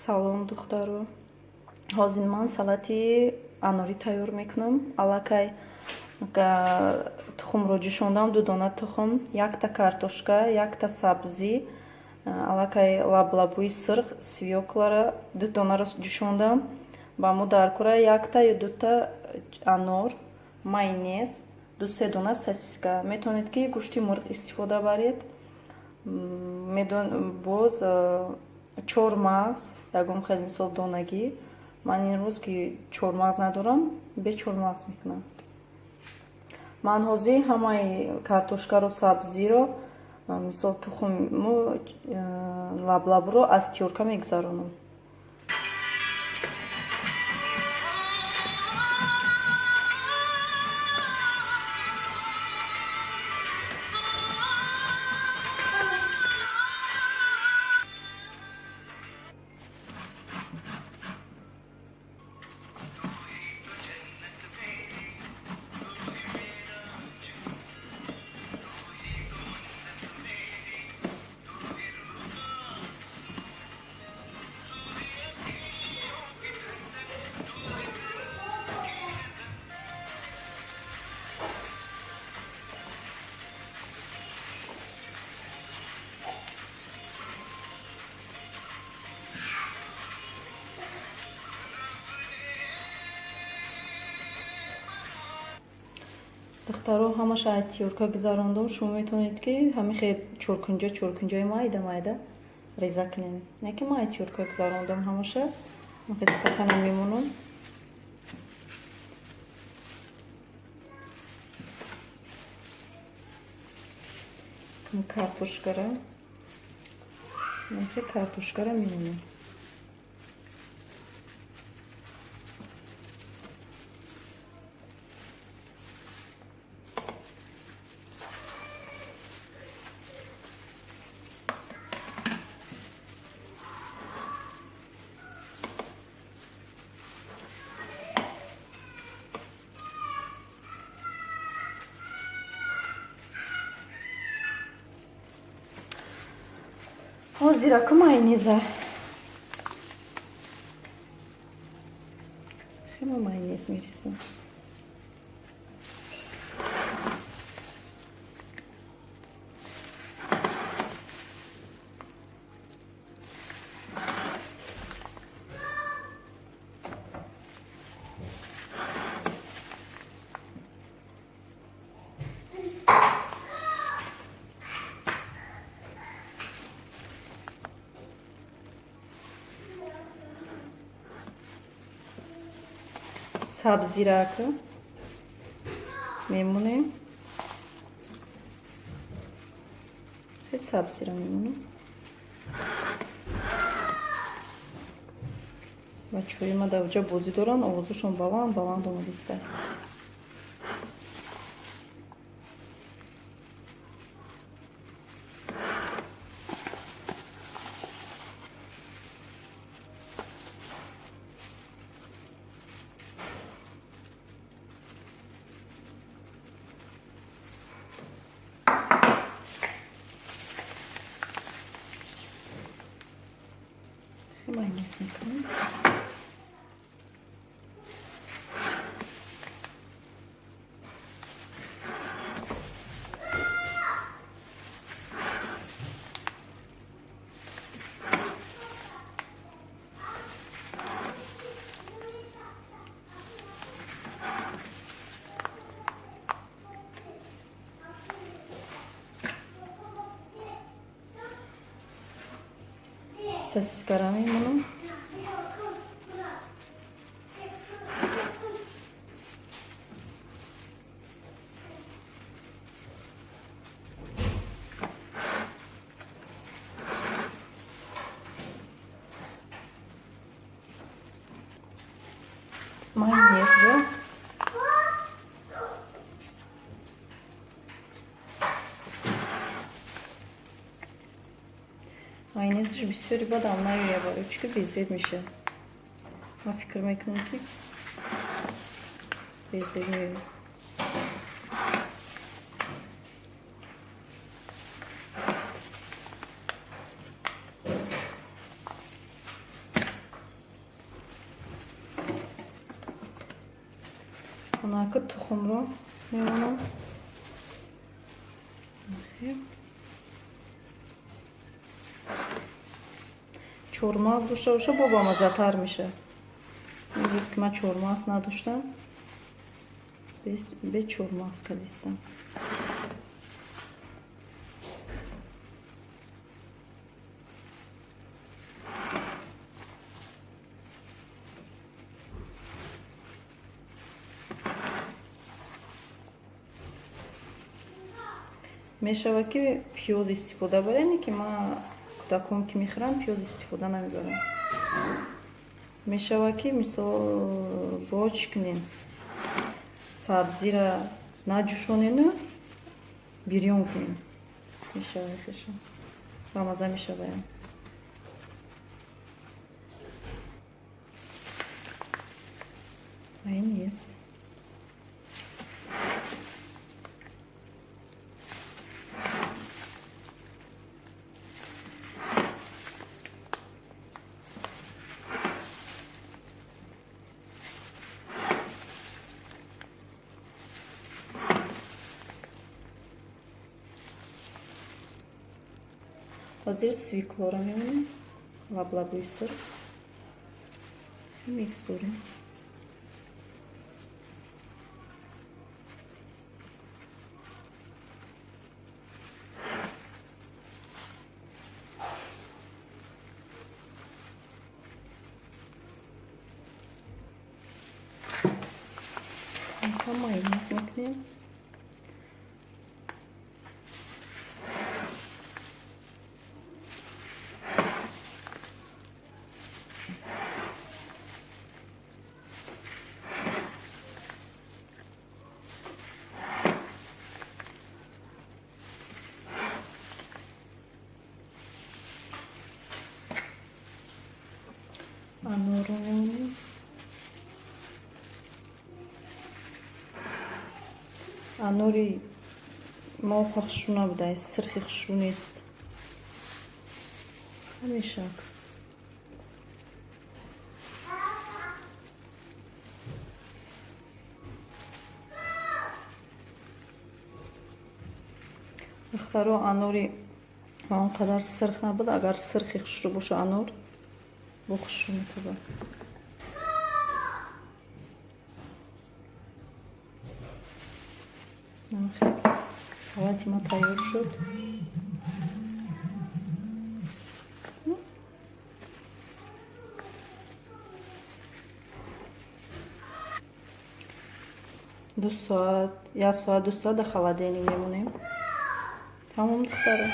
Салом, духтаро. Ҳозир ман салати анорӣ тайёр мекунам. Аллакай тухмро ҷӯшондам, ду дона тухм, якта картошка, якта сабзӣ, аллакай лаблабуи сурх, свёкла ра ду донаро ҷӯшондам. Ба мо даркора якта ё дута анор, майонез, ду-се дона сосиска. Метавонед, ки гӯшти мурғ истифода баред. Боз чормағз, ягон хел, мисол, донагӣ. Ман ин рӯз ки чормағз надорам, бе чормағз мекунам. Ман ҳозир ҳамаи картошкаро, сабзиро, мисол, тухму лаблабуро аз тёрка мегузаронам. Духтаро, ҳамаша аз тёрка гузарондам. Шумо метавонед, ки ҳамин хел чоркунҷа чоркунҷаи майда майда реза кунед. Не ки ман аз тёрка гузарондам ҳамаша, стакана мемонам. Картошкара, картошкара мемонам. Ҳозираку майонеза, хело майонез мерезам. Сабзирака мемонем, сабзира мемонем. Бачаҳои ма дар оҷа бозӣ доранд, овозашон баланд баланд омадиста. Майонез мекунем. Сосискара мемонам. Майонезро майонезаш бисёри бадам наёя, барои чӣ ки безеб меша. Ман фикр мекунам, ки безеб меояд. Онака тухмро мемонам. Чормағз дошта боша, бо бамаззатар мешавад. Имрӯз ки ман чормағз надоштам, бе чормағз кардистам. Мешавад, ки пиёз истифода барем, ки ман кӯдакон ки мехӯранд, пиёз истифода намебарам. Мешавад, ки мисол бо чӣ кунем, сабзира наҷӯшонену бирён кунем. Мешавад, хеша бамаза мешавад. Майонез. Ҳозир свеклоро мемонем, лаблабуи сурх мегузорем. Майонез мекунем. Анорро мемонем. Анори мо хушрӯ набуда, сирхи хушрӯ нест. Ҳамешак. Духтаро, анори он қадар сирх набуд. Агар сирхи хушрӯ боша, анор бо хушрӯ метабад. Салати ма тайёр шуд. 2 соат, 1 соат, 2 соат дар холодильник мемонем. Тамом, духтаро.